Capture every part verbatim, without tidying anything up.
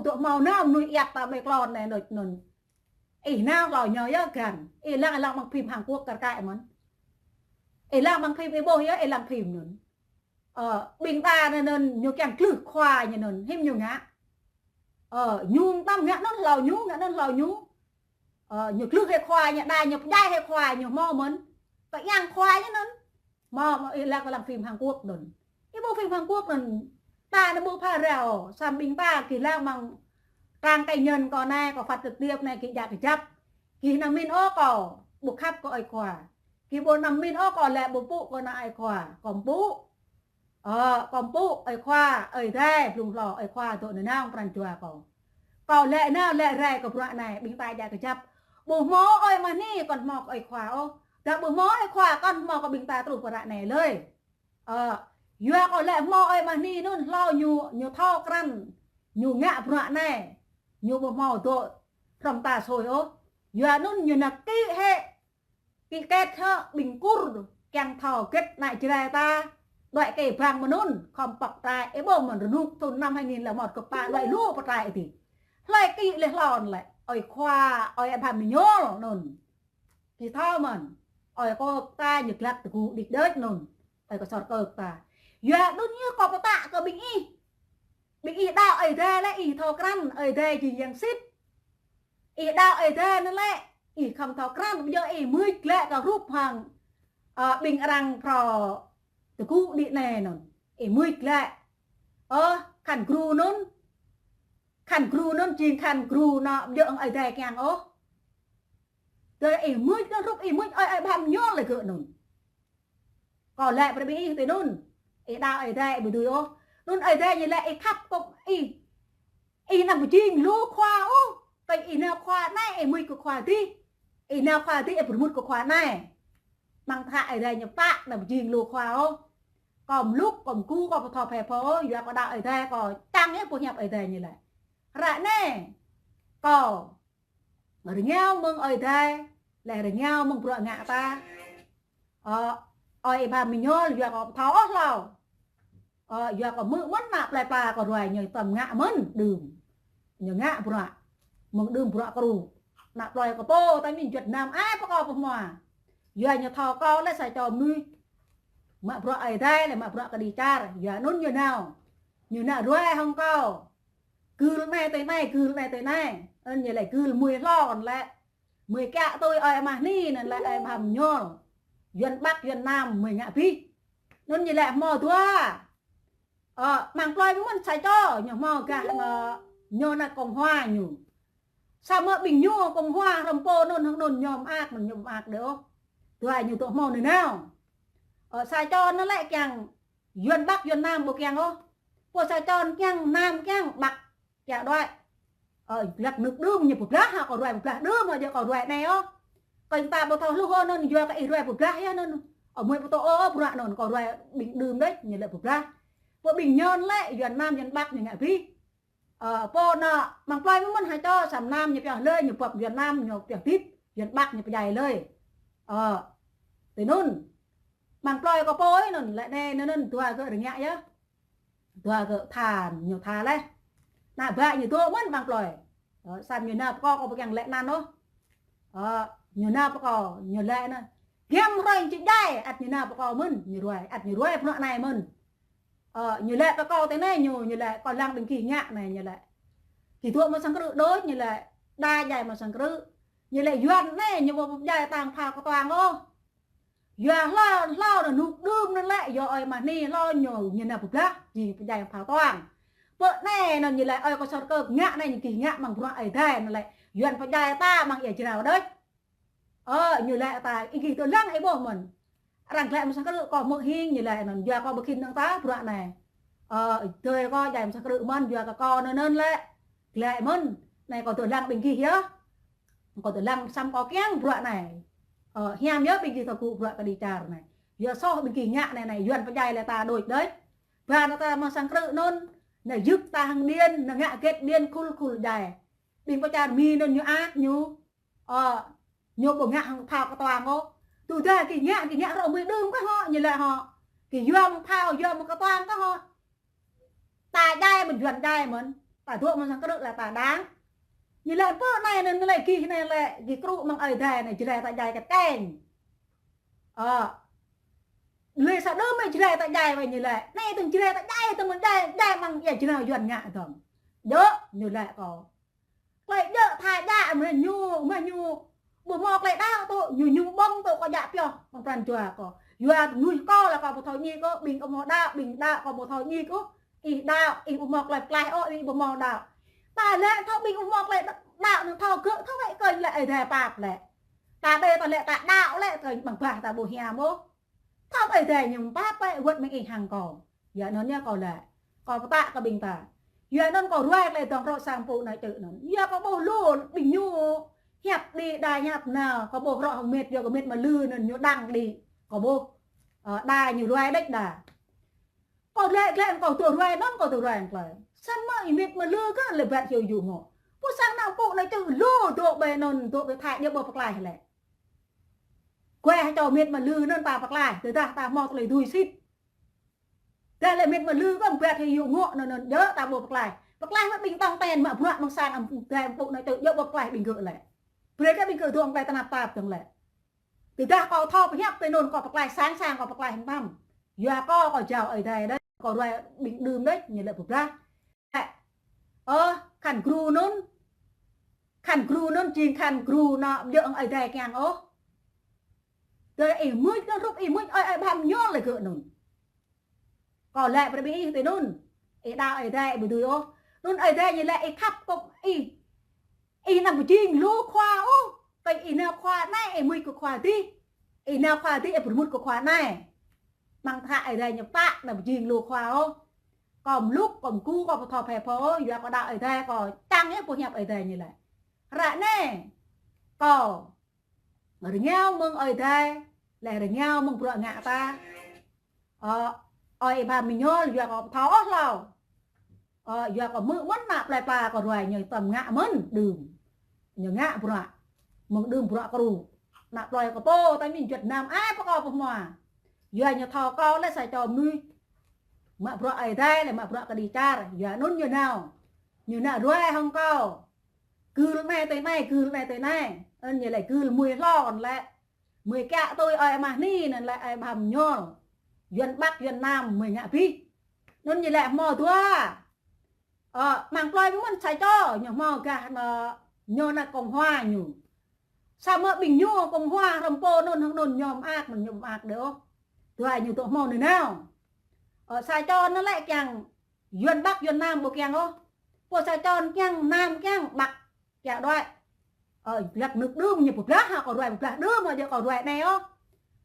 Dŏ hmâo nao mơnuih iăt ta ƀơi klon anai đôč anŭn. Ih nao klâo ñu yơh găn. Ih lăng, ih lăng ƀăng phim Hàn Quốc kar kaĭ mơ̆n. Ih lăng ƀăng phim ih ƀuh yơh, ih lăng phim anŭn. Ơ, ƀing ta anŭn, anŭn ñu kiăng glưh khua ñu anŭn, hiư̆m ñu ngă. Ơ, ñu tam ngă anŭn hlâo ñu, ngă anŭn hlâo ñu. Ơ, ñu glưh hĭ khua ñu, đa ñu pơdjai hĭ khua ñu hmâo mơ̆n. Pơiăng khua ñu anŭn. Hmâo, hmâo ih lăng, lăng phim Hàn Quốc anŭn. Ih ƀuh phim Hàn Quốc anŭn. Ta anŭn ƀuh pha rao, samơ̆ ƀing ta gih lăng ƀăng trang cá nhân kâo anai, kâo phát trực tiếp anai, gih djă kơjăp. Gih anăm min ôh kâo ƀu khăp kơ ơi khua. Gih ƀu anăm min ôh kâo lĕ ƀu pŭ kơ ană ơi khua. Kâo pŭ. Ơ, kâo pŭ ơi khua, Ơi Adai blung hlâo, ơi khua dŏ nanao pran jua kâo. Kâo lĕ nao lĕ rai kơ bruă anai, ƀing ta djă kơjăp. Ƀu hmâo ơi mah ni kŏn hmâo kơ ơi khua ôh. Tơdah ƀu hmâo ơi khua kŏn hmâo kơ ƀing ta truh pơ ră anai lơi. Ơ, yua kâo lĕ hmâo ơi mah ni anŭn hlâo ñu, ñu thâo krăn, ñu ngă bruă anai, ñu ƀu hmâo dŏ hrŏm ta sui ôh. Yua anŭn ñu nao ký hĭ, ký kết hĭ ƀing Kur kiăng thâo gĕt ană Jrai ta, đuaĭ kơ bang mơnŭn, khŏm pŏk trai, ih ƀuh mơ̆n rơnŭk thŭn năm hai nghìn lẻ một kơ pă đuaĭ lu pơ trai adih. Hlơi ký lĕ hlâo anŭn lĕ, ơi khua, ơi Abham Miñol anŭn. Gih thâo mơ̆n, ơi kơ ta ñu glăk tơgŭ đĭ đôč anŭn, ơi kơ sor kơ ta. Yua anŭn ñu kâo pơtă kơ ƀing ih. Ƀing ih đaŏ Ơi Adai lĕ ih thâo krăn, Ơi Adai jing yang sĭt. Ih đaŏ Ơi Adai anŭn lĕ, ih khŏm thâo krăn, ƀu djơ̆ ih mưč lĕ kơ hrup hăng, ơ, ƀing arăng phrâo tơgŭ đĭ anai anŭn. Ih mưč lĕ. Ơ, khăn gru anŭn. Khăn gru anŭn jing khăn gru anŏ ƀu djơ̆ hăng Ơi Adai kiăng ôh. Tơdah ih mưč anŭn hrup ih mưč ơi, ơi Abham Miñol lĕ gơ̆ anŭn. Kâo lĕ brơi ƀing ih tui anŭn. Ih đaŏ Ơi Adai ƀu dưi ôh. Anŭn Ơi Adai ñu lĕ ih khăp kơ ih. Ih anăm pơjing lu khua ôh. Tơdah ih nao khua anai ih mưč kơ khua adih. Ih nao khua adih ih pơrmut kơ khua anai. Mơ̆ng tơhă Ơi Adai ñu pă anăm pơjing lu khua ôh. Kâo mlŭk, kâo mgu, kâo ƀu thâo phe pô ôh, yua kâo đaŏ Ơi Adai, kâo čang yơh boh hiăp Ơi Adai ñu lĕ. Ră anai kâo rơngiao mơ̆ng Ơi Adai, lĕ rơngiao mơ̆ng bruă ngă ta. Ơ, ơi Abham Miñol yua kâo ƀu thâo ôh hlâo. Ơ, yua kâo hmư̆ mơ̆n ană plơi pla kâo ruai ñu tơm ngă mơ̆n đưm. Ñu ngă bruă mơ̆ng đưm bruă kru. Ană plơi kâo pô ta min juăt năm ai pơ kâo pơhmua. Yua ñu thâo kâo lĕ sa čô mơnuih mă bruă Ơi Adai lĕ mă bruă kơđi čar. Yua anŭn ñu nao. Ñu nao ruai hăng kâo. Gưl anai tui anai, gưl anai tui anai. Anŭn ñu lĕ gưl mui hlâo anŭn lĕ. Mui kiă tui ơi mah ni anŭn lĕ ơi Abham Miñol. Yuan Bắc, Yuan Nam, mui ngă abih. Anŭn ñu lĕ hmâo dua. Ơ, mơ̆ng plơi mơ̆n sa čô, ñu hmâo gah, ơ, ñu anai Cộng hòa ñu. Samơ̆ ƀing ñu Cộng hòa hrŏm pô anŭn hăng anŭn ñu mơak, anŭn ñu mơak đơi ôh. Dua ñu dŏ hmâo nanao. Ơ, sa čô anŭn lĕ kiăng Yuan Bắc, Yuan Nam ƀu kiăng ôh. Pô sa čô kiăng Nam kiăng Bắc kiăng đuaĭ. Ơ, glăk nŭk đưm ñu pơblah hă, kâo ruai pơblah đưm hă, djơ̆ kâo ruai anai ôh. Kơ ƀing ta ƀu thâo hluh ôh anŭn, yua kơ ih ruai pơblah yơh anŭn. Ơ, mui pơtô ôh bruă anŭn, kâo ruai ƀing đưm đôč ñu lĕ pơblah. Pô ƀing ñu lĕ Yuan Nam, Yuan Bắc ñu ngă abih. Ơ, pô anŭn mơ̆ng plơi mơ̆n sa čô, Sam Nam ñu pioh lơi, ñu ƀuăp Yuan Nam, ñu pioh tit, Yuan Bắc ñu pơdjai lơi. Ơ, tui anŭn. Mơ̆ng plơi kâo pô ih anŭn, lĕ anai, anŭn, anŭn, dua gơ̆ rơngiă yơh. Dua gơ̆ tha, ñu tha leh. Ană bă ñu dŏ mơ̆n mơ̆ng plơi. Ơ, samơ̆ ñu nao pơ kâo, kâo ƀu kiăng lĕ anăn ôh. Ơ, ñu nao pơ kâo, ñu lĕ anăn. Giăm hrơi či djai, ăt ñu nao pơ kâo mơ̆n, ñu ruai, ăt ñu ruai bruă anai mơ̆n. Ơ, ñu lĕ kơ kâo tui anai ñu, ñu lĕ kâo lăng ƀing gih ngă anai ñu lĕ. Gih dŏ mơ̆ng sang krư̆ đôč ñu lĕ, đa djai mơ̆ng sang krư̆. Ñu lĕ Yuan anai ñu ƀu djai tang phao kơtuang ôh. Yua hlâo, hlâo anŭn nŭk đưm anŭn lĕ, yua ơi mah ni hlâo ñu, ñu nao pơblah, jing pơdjai phao kơtuang. Pơ anai anŭn ñu lĕ ơi kơ sor kơ ngă anai ñu gih ngă mơ̆ng bruă Ơi Adai anŭn lĕ. Yuan pơdjai ta mơ̆ng ia jrao đôč. Ơ, ñu lĕ ta, ih gih dŏ lăng ih ƀuh mơ̆n. Arăng glaĭ mơ̆ng sang krư̆ kâo hmư̆ hing ñu lĕ anŭn, yua kâo ƀu khĭn nao ta bruă anai. Ơ, tui kâo djai mơ̆ng sang krư̆ mơ̆n, yua kơ kâo anŭn anŭn lĕ. Glaĭ mơ̆n, anai kâo dŏ lăng ƀing gih yơh. Kâo dŏ lăng samơ̆ kâo kiăng bruă anai. Ơ, hiam yơh ƀing gih thâo gŭ bruă kơđi čar anai. Yua soh ƀing gih ngă anai anai, Yuan pơdjai lĕ ta đôč đôč. Ba anŭn ta mơ̆ng sang krư̆ anŭn, anai yŭk ta hăng điện, anai ngă gĕt điện khul khul djai. Ƀing pơ čar Mi anŭn ñu ak ñu. Ơ, ñu ƀu ngă hăng phao kơtuang ôh. Tơdah gih ngă, gih ngă rŏ mui đưm kơ hŏ, ñu lĕ hŏ. Gih yua mơ̆ng phao, yua mơ̆ng kơtuang kơ hŏ. Ta djai mơ̆n, Yuan djai mơ̆n. Ta dŏ mơ̆ng sang krư̆ lĕ ta đang. Ñu lĕ pơ anai anŭn lĕ gih anai lĕ gih krŭ mơ̆ng Ơi Adai anai jrai ta djai kĕt kĕng. Ơ. Lĕ sa đưm mơ̆ jrai ta djai wai ñu lĕ. Anai tơ̆ng jrai ta djai tơ̆ng mơ̆ djai, djai mơ̆ng ia jrao Yuan ngă tơ̆ng. Djơ̆ ñu lĕ kâo. Klei djơ̆ tha djă mơ̆ ñu, mơ̆ ñu. Ƀu hmâo klei đaŏ tŭ, ñu ñu ƀơ̆ng tŭ kâo djă pioh, mơ̆ng pran jua kâo. Yua mơnuih kâo lĕ kâo ƀu thâo ñik ôh, ƀing kâo hmâo đaŏ, ƀing đaŏ kâo ƀu thâo ñik ôh. Ih đaŏ, ih ƀu hmâo klei pơklaih ôh, ih ƀu hmâo đaŏ. Ta lĕ thâo ƀing ƀu hmâo klei đaŏ, anŭn thâo gơ̆, thâo wơ̆t kơnh lĕ Ơi Adai pap lĕ. Ta đe ta lĕ ta đaŏ lĕ, kơnh ƀăng bah ta ƀu hiam ôh. Thâo Ơi Adai ñu pap pĕ wơ̆t mơ̆ng ih hăng kâo. Yua anŭn yơh kâo lĕ. Kâo pơtă kơ ƀing ta. Yua anŭn kâo ruai klei dŏng rŏ sang pŭ anai čư̆ anŭn. Yua kâo ƀuh lu ƀing ñu. Hiăp đĭ đa hiăp nao. Kâo ƀuh rŏ hăng mĕt, yua kơ mĕt mơlư anŭn ñu đang đĭ. Kâo ƀuh. Ơ, đa ñu ruai đĕč đa. Kâo lĕ, lĕ kâo tŭ ruai anŭn, kâo tŭ ruai anŭn klei. Samơ̆ ih mĕt mơlư kơ lĕ ƀăt hiu yŭ ngŏ. Pô sang nao pŭ anai čư̆ lu dŏ ƀơi anŭn, dŏ ƀơi Thái djơ̆ ƀu pơklaih lĕ. Kue hă čô mĕt mơlư anŭn ta pơklaih, tơdah ta hmâo tơlơi dưi sĭt. Tơdah lĕ mĕt mơlư kơ ƀăt hiu yŭ ngŏ anŭn, anŭn djơ̆ ta ƀu pơklaih. Pơklaih mă ƀing tŏng ten mă bruă mơ̆ng sang ăm tơm pŭ anai čư̆ djơ̆ ƀu pơklaih ƀing gơ̆ lĕ. Brơi kơ ƀing gơ̆ dŏ mơ̆ng klei tơnap tap dơ̆ng lĕ. Tơdah kâo thâo pơhiăp tui anŭn kâo pơklaih sang sang kâo pơklaih hăng tăm. Yua kâo kâo jao Ơi Adai đĕč, kâo ruai ƀing đưm đĕč, ñu lĕ pơblah. Ơ, khăn gru anŭn. Khăn gru anŭn jing khăn gru nao djơ̆ hăng Ơi Adai kiăng ôh. Tơ ih mưč anŭn rup ih mưč ơi ơi bham ñol lĕ gơ̆ anŭn. Kâo lĕ brơi ƀing ih tui anŭn. Ih đaŏ Ơi Adai ƀu dưi ôh. Anŭn Ơi Adai ñu lĕ ih khăp kŏp ih. Ih anăm pơjing lu khua ôh. Kơnh ih nao khua anai ih mưč kơ khua adih. Ih nao khua adih ih pơrmut kơ khua anai. Mơ̆ng tha Ơi Adai ñu pă anăm pơjing lu khua ôh. Kâo mlŭk, kâo mgu, kâo ƀu thâo phe pho ôh. Yua kâo đaŏ Ơi Adai, kâo čang yơh pơhiăp Ơi Adai ñu lĕ. Ră anai. Kâo. Rơngiao mơ̆ng Ơi Adai, lĕ rơngiao mơ̆ng bruă ngă ta. Ơ, ơi ih bham mơñol, yua kâo ƀu thâo ôh hlâo. Ơ, yua kâo hmư̆ mơ̆n ană plơi pla kâo ruai ñu tơm ngă mơ̆n đưm. Ñu ngă bruă. Mơ̆ng đưm bruă kru. Ană plơi kâo pô, ta min juăt năm ai pơ kâo pơhmua. Yua ñu thâo kâo lĕ sa čô mơnuih. Mă bruă Ơi Adai lĕ mă bruă kơđi čar. Yua anŭn ñu nao. Ñu nao ruai hăng kâo. Gưl anai tui anai, gưl anai tui anai. Anŭn ñu lĕ gưl mui hlô anŭn lĕ. Mui kiă tui ơi ama hni anŭn lĕ ơi bham mơñol. Yuan Bắc, Yuan Nam, mui ngă abih. Anŭn ñu lĕ hmâo dua. Ơ, mơ̆ng plơi mơ̆n sa čô, ñu hmâo gah anŭn, ñu anŭn Cộng hòa ñu. Samơ̆ ƀing ñu Cộng hòa hrŏm pô anŭn hăng anŭn ñu mơak, mơ̆n ñu mơak đơi ôh. Dua ñu dŏ hmâo anŭn nao. Ơ, sa čô anŭn lĕ kiăng Yuan Bắc, Yuan Nam ƀu kiăng ôh. Pô sa čô anŭn kiăng Nam kiăng Bắc. Kiăng đuaĭ. Ơ, glăk nŭk đưm ñu pơblah hă, kâo ruai pơblah đưm hă, djơ̆ kâo ruai anai ôh.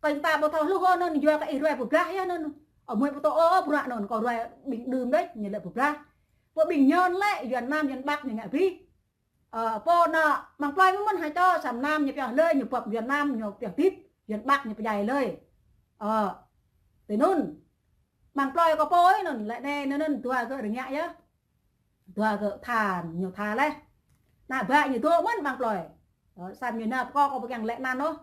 Kơnh ta ƀu thâo hluh ôh anŭn, yua kơ ih ruai pơblah yơh anŭn. Ơ, mui pơtô ôh, bruă anŭn, kâo ruai ƀing đưm đĕč, ñu lĕ pơblah. Pô ƀing ñu anŭn lĕ, Yuan Nam, Yuan Bắc ñu ngă abih. Ơ, pô anŭn, mơ̆ng plơi mơ̆n ha čô, sang Nam ñu pioh lơi, ñu pŏk Yuan Nam, ñu pioh tĭp, Yuan Bắc ñu pơdjai lơi. Ơ, tui anŭn. Mơ̆ng plơi kâo pô anŭn, lĕ anai anŭn, anŭn, dua gơ̆ rơngiă yơh. Dua gơ̆ tha, ñu tha leh. Ană bă ñu dŏ mơ̆n mơ̆ng plơi. Ơ, samơ̆ ñu nao pơ kâo, kâo ƀu kiăng lĕ anăn ôh.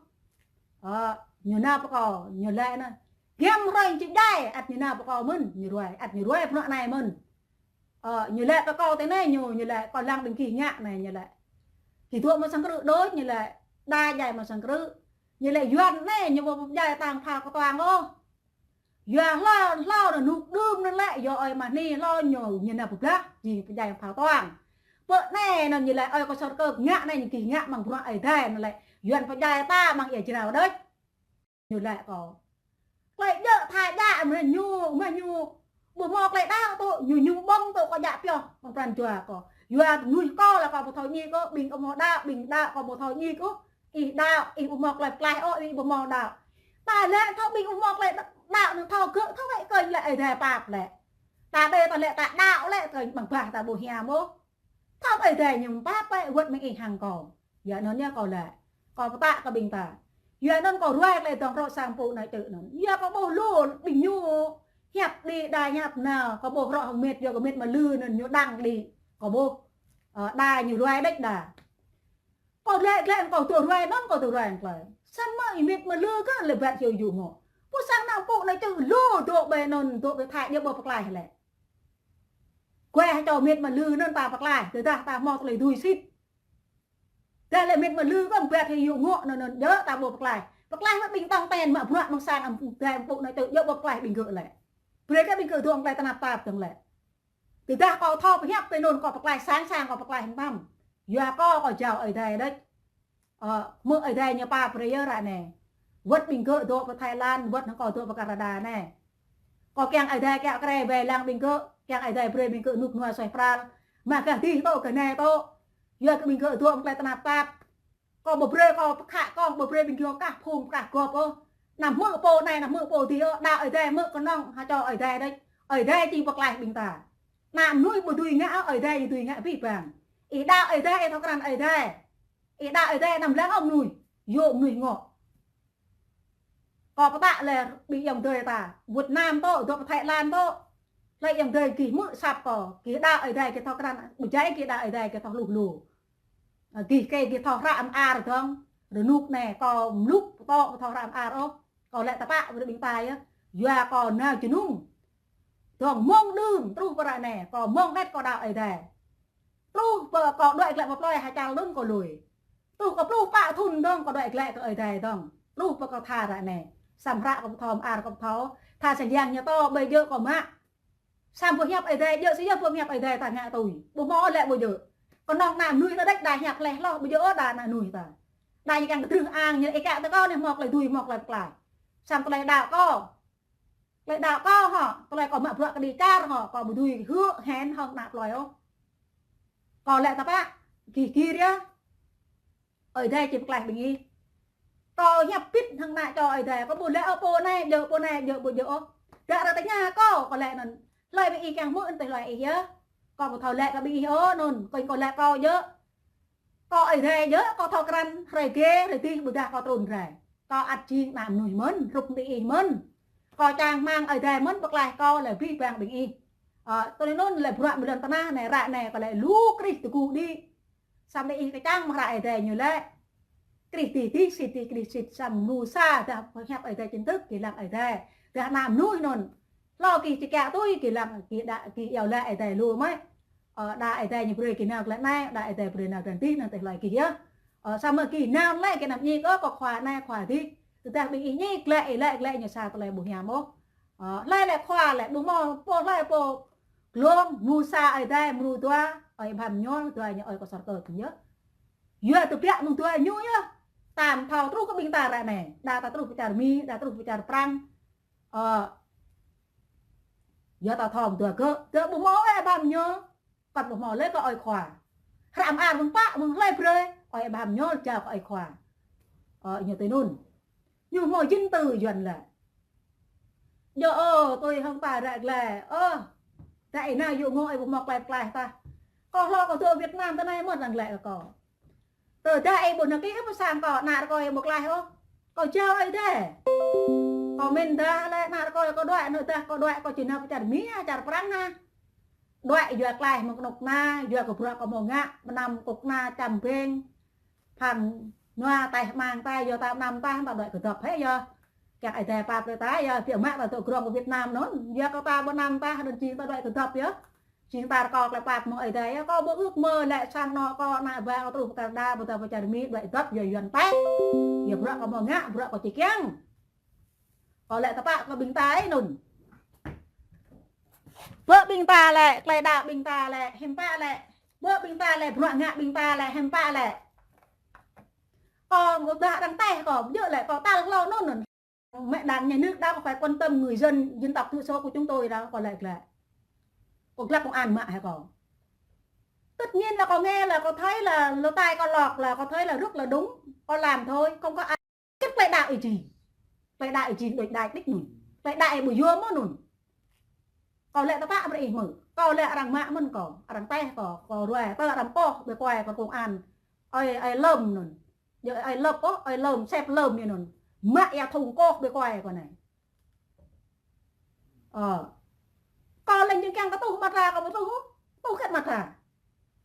Ơ, ñu nao pơ kâo, ñu lĕ anŭn. Giăm hrơi či djai, ăt ñu nao pơ kâo mơ̆n, ñu ruai, ăt ñu ruai bruă anai mơ̆n. Ơ, ñu lĕ pơ kâo tui anai ñu, ñu lĕ kâo lăng ƀing gih ngă anai ñu lĕ. Gih dŏ mơ̆ng sang krư̆ đôč ñu lĕ, đa djai mơ̆ng sang krư̆. Ñu lĕ Yuan anai ñu ƀu djai tang phao kơtuang ôh. Yua hlâo, hlâo anŭn nŭk đưm anŭn lĕ, yua ơi ama hni hlâo ñu, ñu nao pơblah, jing pơdjai phao kơtuang. Pơ anai anŭn ñu lĕ, ơi kâo sơr kơ ngă anai ñu gih ngă mơ̆ng bruă Ơi Adai anŭn lĕ, Yuan pơdjai ta mơ̆ng ia jrao đôč. Ñu lĕ kâo. Klei djơ̆ tha djă mơ̆ ñu, mơ̆ ñu. Ƀu hmâo klei đaŏ tŭ, ñu ñu ƀơ̆ng tŭ kâo djă pioh, mơ̆ng pran jua kâo. Yua mơnuih kâo lĕ kâo ƀu thâo ñik ôh, ƀing kâo hmâo đaŏ, ƀing đaŏ kâo ƀu thâo ñik ôh. Ih đaŏ, ih ƀu hmâo klei pơklaih ôh, ih ƀu hmâo đaŏ. Ta lĕ thâo ƀing ƀu hmâo klei đaŏ, anŭn thâo gơ̆, thâo wơ̆t kơnh lĕ Ơi Adai pap lĕ. Ta đe ta lĕ ta đaŏ lĕ, kơnh ƀăng bah ta ƀu hiam ôh. Thâo Ơi Adai ñu pap pĕ wơ̆t mơ̆ng ih hăng kâo. Yua anŭn yơh kâo lĕ. Kâo pơtă kơ ƀing ta. Yua anŭn kâo ruai klei dŏng rŏ sang pŭ anai čư̆ anŭn. Yua kâo ƀuh lu ƀing ñu. Hiăp đĭ đa hiăp nao. Kâo ƀuh rŏ hăng mĕt, yua kơ mĕt mơlư anŭn ñu đang đĭ. Kâo ƀuh. Ơ, đa ñu ruai đĕč đa. Kâo lĕ, lĕ kâo tŭ ruai anŭn, kâo tŭ ruai anŭn klei. Samơ̆ ih mĕt mơlư kơ lĕ ƀăt hiu yŭ ngŏ. Pô sang nao pŭ anai čư̆ lu dŏ ƀơi anŭn, dŏ ƀơi Thái djơ̆ ƀu pơklaih lĕ. Kơ hơčô mĕt mơlư anŭn ta pơklaih, tơdah ta hmâo tơlơi dưi sĭt. Dah lĕ mĕt mơlư kơ ƀĕ hĭ yŭ ngŏ anŭn anŭn, djơ̆ ta ƀu pơklaih. Pơklaih mơ̆ ƀing tŏng ten mă bruă mơ̆ng sang amăng tơdai amăng pŭ anai tơ djơ̆ ƀu pơklaih ƀing gơ̆ lĕ. Brơi kơ ƀing gơ̆ dŏ amăng tơlơi tơnap tap dơ̆ng lĕ. Tơdah kâo thâo pơhiăp tui anŭn kâo pơklaih sang sang kâo pơklaih hăng tăm. Yua kâo kâo jao Ơi Adai đôč. Ơ, hmư̆ Ơi Adai ñu pap brơi yơh ră anai. Wơ̆t ƀing gơ̆ dŏ pơ Thái Lan, wơ̆t hăng kâo dŏ pơ Canada anai. Kâo kiăng Ơi Adai kiăng kre wai lăng ƀing gơ̆, kiăng Ơi Adai brơi ƀing gơ̆ rơnŭk rơnua suaih pral. Mă gah dih tŏ gah anai tŏ. Yua kơ ƀing gơ̆ dŏ amăng tơlơi tơnap tap. Kâo ƀu brơi kâo pơkhă kâo ƀu brơi ƀing gơ̆ kah phung pơkah gŏp ôh. Anăm hmư̆ pô anai, anăm hmư̆ pô adih ôh, đaŏ Ơi Adai hmư̆ kơnơ̆ng hơčô Ơi Adai đôč. Ơi Adai či pơklaih ƀing ta. Ană mơnuih ƀu dưi ngă ôh, Ơi Adai dưi ngă abih bang. Ih đaŏ Ơi Adai, ih thâo krăn Ơi Adai. Ih đaŏ Ơi Adai anăm lăng ôh mơnuih. Yua mơnuih ngŏ. Kâo pơtă lĕ ƀing ayŏng adơi ta, Việt Nam tŏ, dŏ pơ Thái Lan tŏ. Hlơi ayŏng adơi gih hmư̆ asăp kâo, gih đaŏ Ơi Adai gih thâo krăn, ƀu djai gih đaŏ Ơi Adai gih thâo hluh lu. Ơ, gih kơ gih thâo hră mơar dơ̆ng, rơnŭk anai, kâo mlŭk pơtô thâo hră mơar ôh. Kâo lĕ tơpă brơi ƀing ta yơh. Yua kâo nao jơnum. Dơ̆ng mơ̆ng đưm truh pơ ră anai, kâo mơ̆ng hơget kâo đaŏ Ơi Adai. Truh pơ kâo đuaĭ glaĭ pơ plơi hơčâo anŭn kâo lui. Truh kơ pluh pă thŭn dơ̆ng kâo đuaĭ glaĭ kơ Ơi Adai dơ̆ng. Truh pơ kâo tha ră anai. Samơ̆ hră kâo ƀu thâo, mơar kâo ƀu thâo. Tha sang yang ñu tŏ ƀơi djơ̆ kâo mă. Samơ̆ pơhiăp Ơi Adai djơ̆ sĭt yơh pơhiăp Ơi Adai ta ngă tui. Ƀu hmâo lĕ ƀu djơ̆. Kơnơ̆ng ană mơnuih ta đĕč đa hiăp hleh hloh ƀu djơ̆ ôh đa ană mơnuih ta. Đa ñu kiăng kơdrưh ang ñu ih kă tơ kâo anai hmâo tơlơi dưi hmâo tơlơi pơklaih. Samơ̆ tơlơi đaŏ kâo. Tơlơi đaŏ kâo hŏ, tơlơi kâo mă bruă kơđi čar hŏ, kâo ƀu dưi hư̆ hĕn hŏng ană plơi ôh. Kâo lĕ tơpă, gih gir yơh. Ơi Adai či pơklaih ƀing ih. Kâo hiăp pĭt hăng ană čô Ơi Adai, kâo ƀu lĕ ôh pô anai djơ̆, pô anai djơ̆, ƀu djơ̆ ôh. Đa ră tơña kâo, kâo lĕ anŭn. Hlơi ƀing ih kiăng hmư̆ tơlơi ih yơh. Kâo ƀu thâo lĕ kơ ƀing ih ôh anŭn, kâo, kâo lĕ kâo djơ̆. Kâo Ơi Adai djơ̆, kâo thâo krăn, hrơi gê, hrơi dih, ƀôdah kâo trŭn rai. Kâo ăt jing ană mơnuih mơ̆n, hrup ană ih mơ̆n. Kâo čang rơmang Ơi Adai mơ̆n pơklaih kâo lĕ abih bang ƀing ih. Ơ, tui anŭn lĕ bruă ƀơi lŏn tơnah anai, ră anai kâo lĕ lu Krist tơgŭ đĭ. Samơ̆ ană ih kơčăng mơ̆ hră Ơi Adai ñu lĕ. Krist dih dih, sĭt dih Krist sĭt, samơ̆ mơnuih sa dah pơhiăp Ơi Adai chính thức, gih lăng Ơi Adai. Dah ană mơnuih anŭn. Hlâo gih či kiăng tui, gih lăng, gih đaŏ, gih iâu laĭ Ơi Adai lu mơ̆. Ơ, đa Ơi Adai ñu brơi gih nao glaĭ anai, đa Ơi Adai brơi nao glaĭ adih, anŭn tơlơi gih yơh. Ơ, samơ̆ gih nao lĕ gih anăm ñik ôh kơ khua anai, khua adih. Tơdah ƀing ih ñik glaĭ, ih laĭ glaĭ ñu sa tơlơi ƀu hiam ôh. Ơ, hlơi lĕ khua lĕ, ƀu hmâo pô hlơi pô glông, mơnuih sa Ơi Adai, mơnuih dua, ơi Bham Nhol, dua ñu ơi kơ sor kơ gih yơh. Yua tơbiă mơ̆ng dua ñu yơh. Tam thâo truh kơ ƀing ta ră anai. Đa ta truh pơ čar Mi, đa truh pơ čar Prăng. Ơ. Yua ta thâo mơ̆ng dua gơ̆, gơ̆ ƀu hmâo ơi Bham Nhol. Kăn ƀu hmâo lĕ kơ ơi khua. Hră mơar mơ̆ng pă, mơ̆ng hlơi brơi, ơi Bham Nhol jao kơ ơi khua. Ơ, ñu tui anŭn. Ñu hmâo jin tư Yuan lĕ. Yua ơ, tui hăng ta ră glaĭ. Ơ, ta ih nao yŭ ngŏ ih ƀu hmâo tơlơi pơklaih tah. Kâo hlâo kâo dŏ Việt Nam tơ anai mơ̆n arăng glaĭ kơ kâo. Tơdah ih ƀu nao kơ ih pơ sang kâo, ană rơkơi ih ƀu klaih ôh. Kâo jao Ơi Adai. Kâo mĭn dah lĕ ană rơkơi kâo đuaĭ, anŭn dah kâo đuaĭ kâo či nao pơ čar Mi, čar Prăng anai. Đuaĭ yua klaih mơ̆ng kơnuk kơna, yua kơ bruă kâo hmâo ngă, mơnam kơnuk kơna čăm beng. Phăn nua taih mang ta, yua ta mơnam ta, ta đuaĭ kơdŏp hĕ yơh. Kiăng Ơi Adai pap brơi ta yơh, biă mă ta dŏ grong kơ Việt Nam anŭn. Yua kơ ta mơnam ta, anŭn jing ta đuaĭ kơdŏp yơh. Jing ta rơkâo tơlơi pap mơ̆ng Ơi Adai yơh, kâo ƀu ước mơ lĕ sang anŏ kâo, ană bă kâo truh pơ Canada, ƀôdah pơ čar Mi, đuaĭ dŏp yua Yuan tĕ. Yua bruă kâo hmâo ngă, bruă kâo či kiăng. Kâo lĕ tơpă kơ ƀing ta ih anŭn. Bơ ƀing ta lĕ, tơlơi đaŏ ƀing ta lĕ, hiư̆m pă lĕ. Bơ ƀing ta lĕ, bruă ngă ƀing ta lĕ, hiư̆m pă lĕ. Kâo ƀu đaŏ arăng tĕh kâo, ƀu djơ̆ lĕ kâo tal hlâo anŭn anŭn. Mĕ đảng nhà nước đó có phải quan tâm người dân dân tộc thiểu số của chúng tôi đâu, có lẽ là có lẽ công an mạ hả con? Tất nhiên là con nghe là con thấy là lỗ tai con lọt là con thấy là rất là đúng, con làm thôi, không có ai. Cái tơlơi đaŏ ih jing, tơlơi đaŏ ih jing đôč đač đĭ anŭn, tơlơi đaŏ ih ƀu yua mơ̆n anŭn. Kâo lĕ tơpă brơi ih hmư̆. Kâo lĕ arăng mă mơ̆n kâo, arăng tĕh kâo, kâo ruai, tơ arăng pŏh ƀơi kuai kơ công an. Ơi, ơi lơm anŭn. Yơh ơi lơp ôh, ơi lơm, sĕp lơm ñu anŭn. Mă ia thŭng kôh ƀơi kuai kâo anai. Ờ. Kâo lĕ jing kiăng kơ tuh mơta kâo ƀu tuh ôh. Tuh hơget mơta.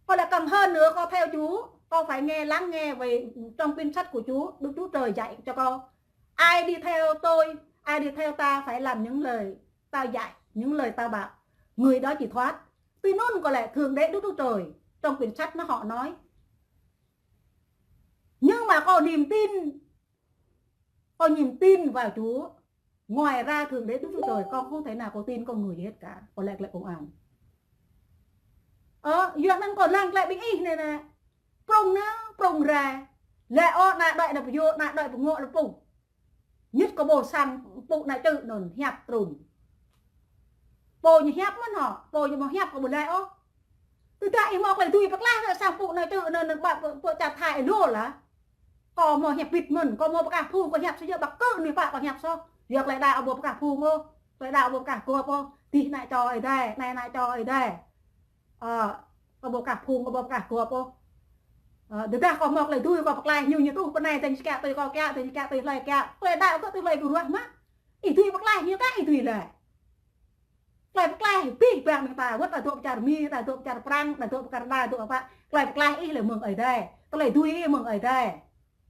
Kâo lĕ cần hơn nữa kâo theo Chúa, kâo phải nghe, lắng nghe về trong kinh sách của Chúa, Đức Chúa Trời dạy cho kâo. Ai đi theo tôi, ai đi theo ta phải làm những lời ta dạy, những lời ta bảo, người đó chỉ thoát. Tui anŭn kâo laĭ Thượng Đế Đức Chúa Trời, trong quyển sách nó họ nói. Nhưng mà có niềm tin, có niềm tin vào Chúa. Ngoài ra Thượng Đế Đức Chúa Trời, con không thể nào con tin con người gì hết cả. Kâo laĭ glaĭ công an. Ơ, yua anŭn kâo lăng glaĭ ƀing ih anai nè. Prŏng nao, prŏng rai. Laĭ ôh, ană đuaĭ ană pơyô, ană đuaĭ pơngŏ lơpŭ. Ñit kâo ƀuh sang pŭ ană čư̆ anŭn hiăp trŭn. Pô ñu hiăp mơ̆n hŏ, pô ñu ƀu hiăp kâo ƀu laĭ ôh. Tơdah ih hmâo tơlơi dưi pơklaih sang pŭ ană čư̆ anŭn, anŭn ƀă pơ, pơ čar Thái lu lah. Kâo hmâo hiăp bĭt mơ̆n, kâo hmâo pơkah phung kâo hiăp sa yơh, ƀă kơ anai pă kâo hiăp soh. Yua tơlơi đaŏ ƀu pơkah phung ôh, tơlơi đaŏ ƀu pơkah gŏp ôh, dih ană čô Ơi Adai, anai ană čô Ơi Adai. Ơ, kâo ƀu pơkah phung, kâo ƀu pơkah gŏp ôh. Ơ, tơdah kâo hmâo tơlơi dưi kâo pơklaih ñu, ñu tuh pơ anai dơ̆ng si kiă tui kâo kiă, dơ̆ng si kiă tui hlơi kiă. Tơlơi đaŏ kơ tui hlơi kơ ruah mă. Ih dưi pơklaih ñu kah ih dưi laĭ. Tơlơi pơklaih abih bang ƀing ta, wơ̆t ta dŏ pơ čar Mi, ta dŏ pơ čar Prăng, ta dŏ pơ Canada, dŏ pơ pă. Tơlơi pơklaih ih lĕ mơ̆ng Ơi Adai. Tơlơi dưi ih mơ̆ng Ơi Adai.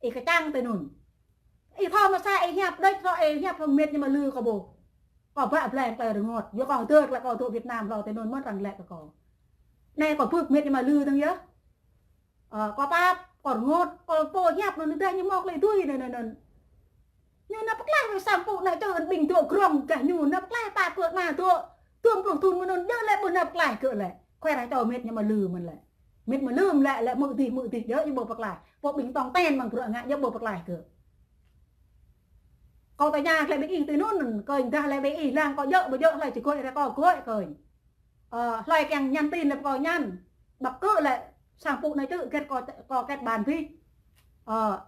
Ih kơčăng tui anŭn. Ih thâo mơ̆ sa ih hiăp đôč, thâo ih hiăp hăng mĕt ñu mă lư kâo ƀuh. Kâo ƀă bleng tơlơi rơngot. Yua kâo hơdơr tơlơi kâo dŏ Việt Nam hlâo tui anŭn mơ̆n arăng laĭ kơ kâo. Anai kâo bưp mĕt ñu mă lư dơ̆ng yơh. Ơ, kâo pap, kâo rơngot, kâo pô hiăp anŭn tơdah ñu hmâo tơlơi dưi anŭn, anŭn, anŭn. Ñu nao pơklaih wơ̆t sang pŭ ană čư̆ ƀing dŏ grŏng gah ñu, nao pơklaih pă pơ ană dŏ. Dua pluh thŭn mơ̆n anŭn, djơ̆ lĕ ƀu nao pơklaih gơ̆ lĕ. Khua ră čô mĕt ñu mă lư mơ̆n lĕ. Mĕt mă lư mơ̆n lĕ, lĕ mơ̆ dih, mơ̆ dih, djơ̆ ñu ƀu pơklaih. Pô ƀing tŏng ten mơ̆ng bruă ngă, djơ̆ ƀu pơklaih gơ̆. Kâo tơña glaĭ ƀing ih tui anŭn, kơnh dah lĕ ƀing ih lăng kâo djơ̆, ƀu djơ̆ hlơi či gơ̆ ră kâo gơ̆ kơnh. Ơ, hlơi kiăng nhắn tin lĕ kâo nhắn. Ƀă kơ lĕ sang pŭ ană čư̆ hơget kâo, kâo hơget ƀan bih. Ơ,